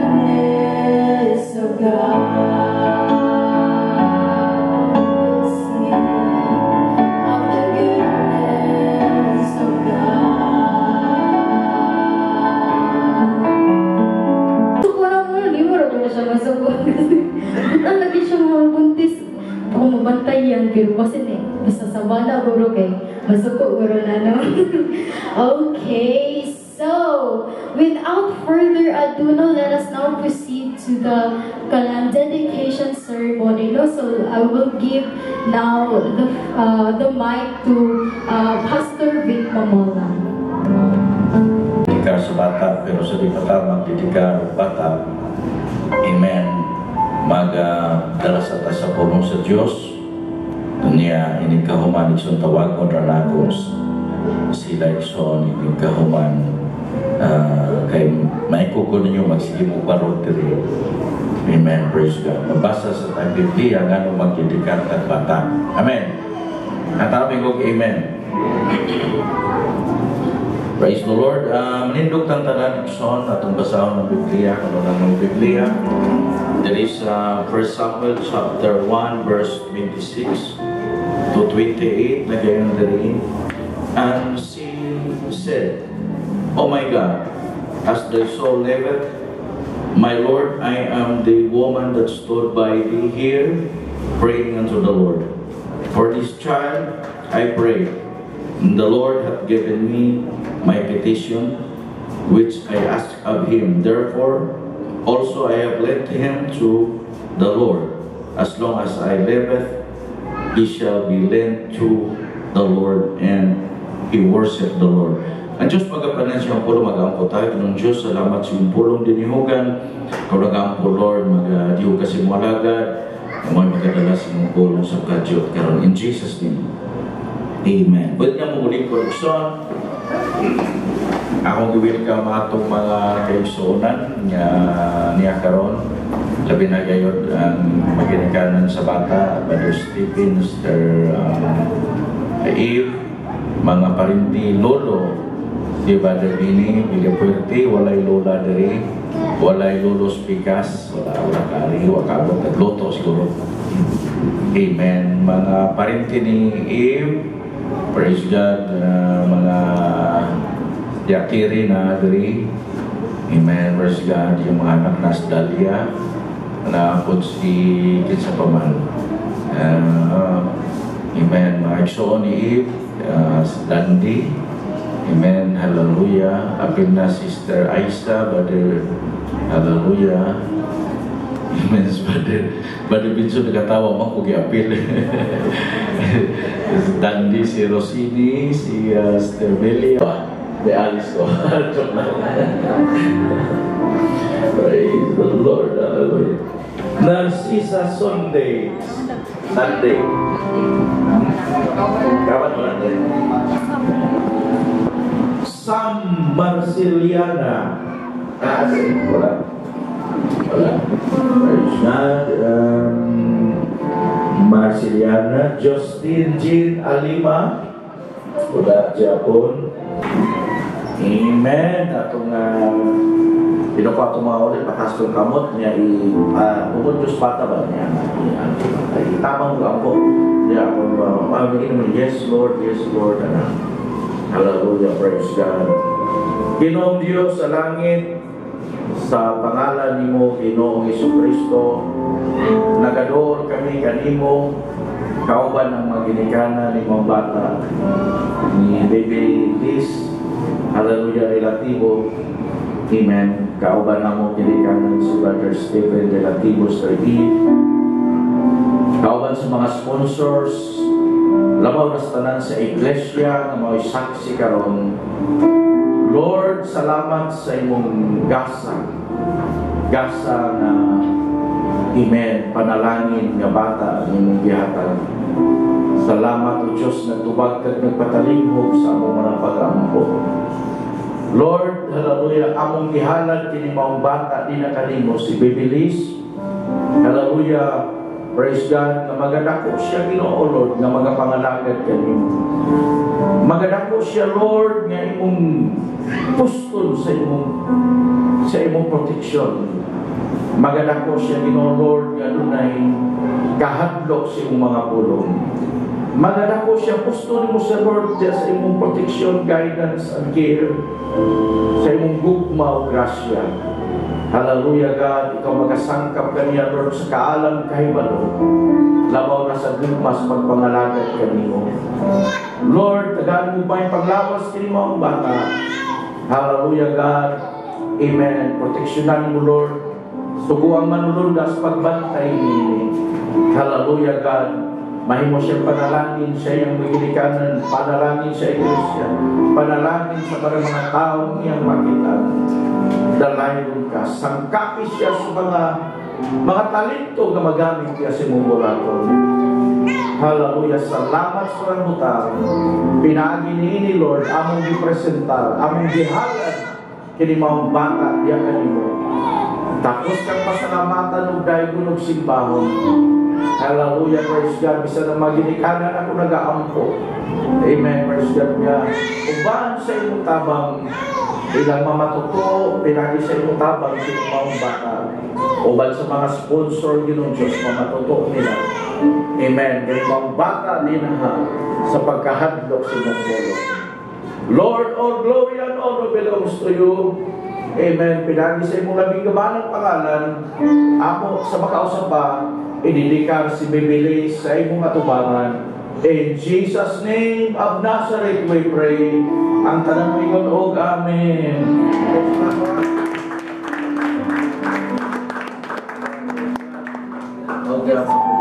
Goodness of God. We'll sing of the goodness of God. Suko na mo, di mo rin siya masuko. Kasi, ang lagi siya mga buntis. Ako mabantay yan, pero kasi eh, basta sa bala guro kay, masuko guro na, no? Okay, so, without further ado, no, let us now proceed to the kanang dedication ceremony, no? So, I will give now the mic to Pastor Vic Mamola. Dedikar sa bata, pero sa di pa ta magdedikar og bata. Amen. Magdala sa ta sa pulong sa Dios. Niya inig kahuman, igsoon, tawagon ra nako sila, igsoon, inig kahuman kay maiko ko ninyo magsige mo parod diri. Amen. Praise God. Mabasa sa tag Biblia ngano magdedikar tag bata. Amen. Natawag ko, amen. Praise the Lord. Manindog tang tanan, igsoon, atong basahon ng Biblia, kung lang ng Biblia. There is 1 Samuel chapter 1 verse 26 to 28 nagayon diri. And she said, "Oh my God, as thy soul liveth, my Lord, I am the woman that stood by thee here, praying unto the Lord. For this child I pray, and the Lord hath given me my petition, which I asked of him. Therefore, also I have lent him to the Lord. As long as I liveth, he shall be lent to the Lord," and he worshiped the Lord. Ang Diyos magapanan siyang pulong, mag-ampo tayo. Ginoong Diyos, salamat sa iyong pulong dinihugan. Ikaw nag-ampo, Lord, mag-dihog ka sa imong alagad. Mo'y magadala sa imong pulong sa kadyot karon. In Jesus' name. Amen. Pwede nga mo ulit ko, igsoon. Akong gi-welcome atong mga kaigsuonan nga niya karon. Labi na gayod ang maginikanan sa bata, Brother Stephen, Sister Eve, mga parinti, lolo, si Brother Bini, Villapuerte, walay lola diri, walay lolo spikas, wala, wala kari, wala kaabot, nagluto siguro. Amen. Mga parinti ni Eve, praise God, mga yakiri na diri. Amen. Praise God. Yung mga anak na si Dalia, naapod si kinsa pa man. Amen. Mga igsoon ni Eve, si Dandy. Amen. Hallelujah. Apil na Sister Aisa, Brother, hallelujah. Amen. Brother Vinson nagatawa man ko giapil. Si Dandy, si Rosini, si Sister Belia. De Alice ko. Joke lang. Praise the Lord. Hallelujah. Narcisa Sunday. Sunday. Kawan mo natin. Sam Marceliana. Ah, wala. Wala. Praise God. Marceliana. Justin Jean Alima. Wala, Japon. Amen. Atong pinuko atong mga ulit, patas kong kamot niya i bukod Diyos bata ba niya i tamang ko ako niya ako naman, yes Lord, yes Lord, ano. Hallelujah, praise God. Ginoong Diyos sa langit, sa pangalan nimo, Ginoong Kristo, nagadool kami kanimo kauban ang maginikanan ni mga bata ni Baby Liz, hallelujah, Relativo. Amen. Kauban namo ginikanan si Brother Stephen Relativo, Sir E. Kauban sa mga sponsors, labaw na sa tanan sa iglesia nga mao'y saksi karon. Lord, salamat sa imong gasa. Gasa na, amen, panalangin nga bata ang imong gihatag. Salamat o Diyos, nagtubag kag nagpatalinghog sa among mga pag-ampo. Lord, hallelujah, among gihalad kini maong bata di na kanimo si Baby Liz. Hallelujah. Praise God, nga magadako siya, Ginoo Lord, nga magapangalagad kanimo. Magadako siya, Lord, nga imong puston sa imong protection. Magadako siya, Ginoo Lord, nga dunay kahadlok sa imong mga pulong. Magadako siya, puston mo sa Lord sa imong protection, guidance, and care, sa imong gugma o grasya. Hallelujah, God, ikaw magasangkap kaniya, Lord, sa kaalam kahibalo. Labaw na sa gugma sa pagpangalagad kanimo. Lord, tagaan mo ba yung paglawas kini mo ang bata? Hallelujah, God. Amen. Proteksyonan mo, Lord. Suguang manulundas pagbantay nini. Hallelujah, God. Mahimo siyang panalangin sa iyang magilikanan, panalangin sa iglesia, panalangin sa parang mga taong iyang makita. Dalayon ka, sangkapi siya sa mga talento nga magamit niya sa imong buraton. Hallelujah. Salamat sa rambutan. Pinaagi niini, Lord, among gipresentar, among gihalad kini maong bata diya kanimo. Tapos kang pasalamatan og daygon og simbahon. Hallelujah, praise God. Bisan ang maginikanan ako nagaampo. Amen, praise God nga. Uban sa imong tabang, ilang mamatuto, pinagi sa imong tabang sa imong maong bata. Uban sa mga sponsor, Ginoong Diyos, mamatuto nila. Amen. Kay maong bata dinha sa pagkahadlok sa imong pulong. Lord, all glory and honor belongs to you. Amen. Pinagi sa imong labing gabanang pangalan, amo sa makausap pa, idedikar si Bibili sa imong atubangan. In Jesus' name of Nazareth we pray. Ang tanang moingon og Amen. Okay.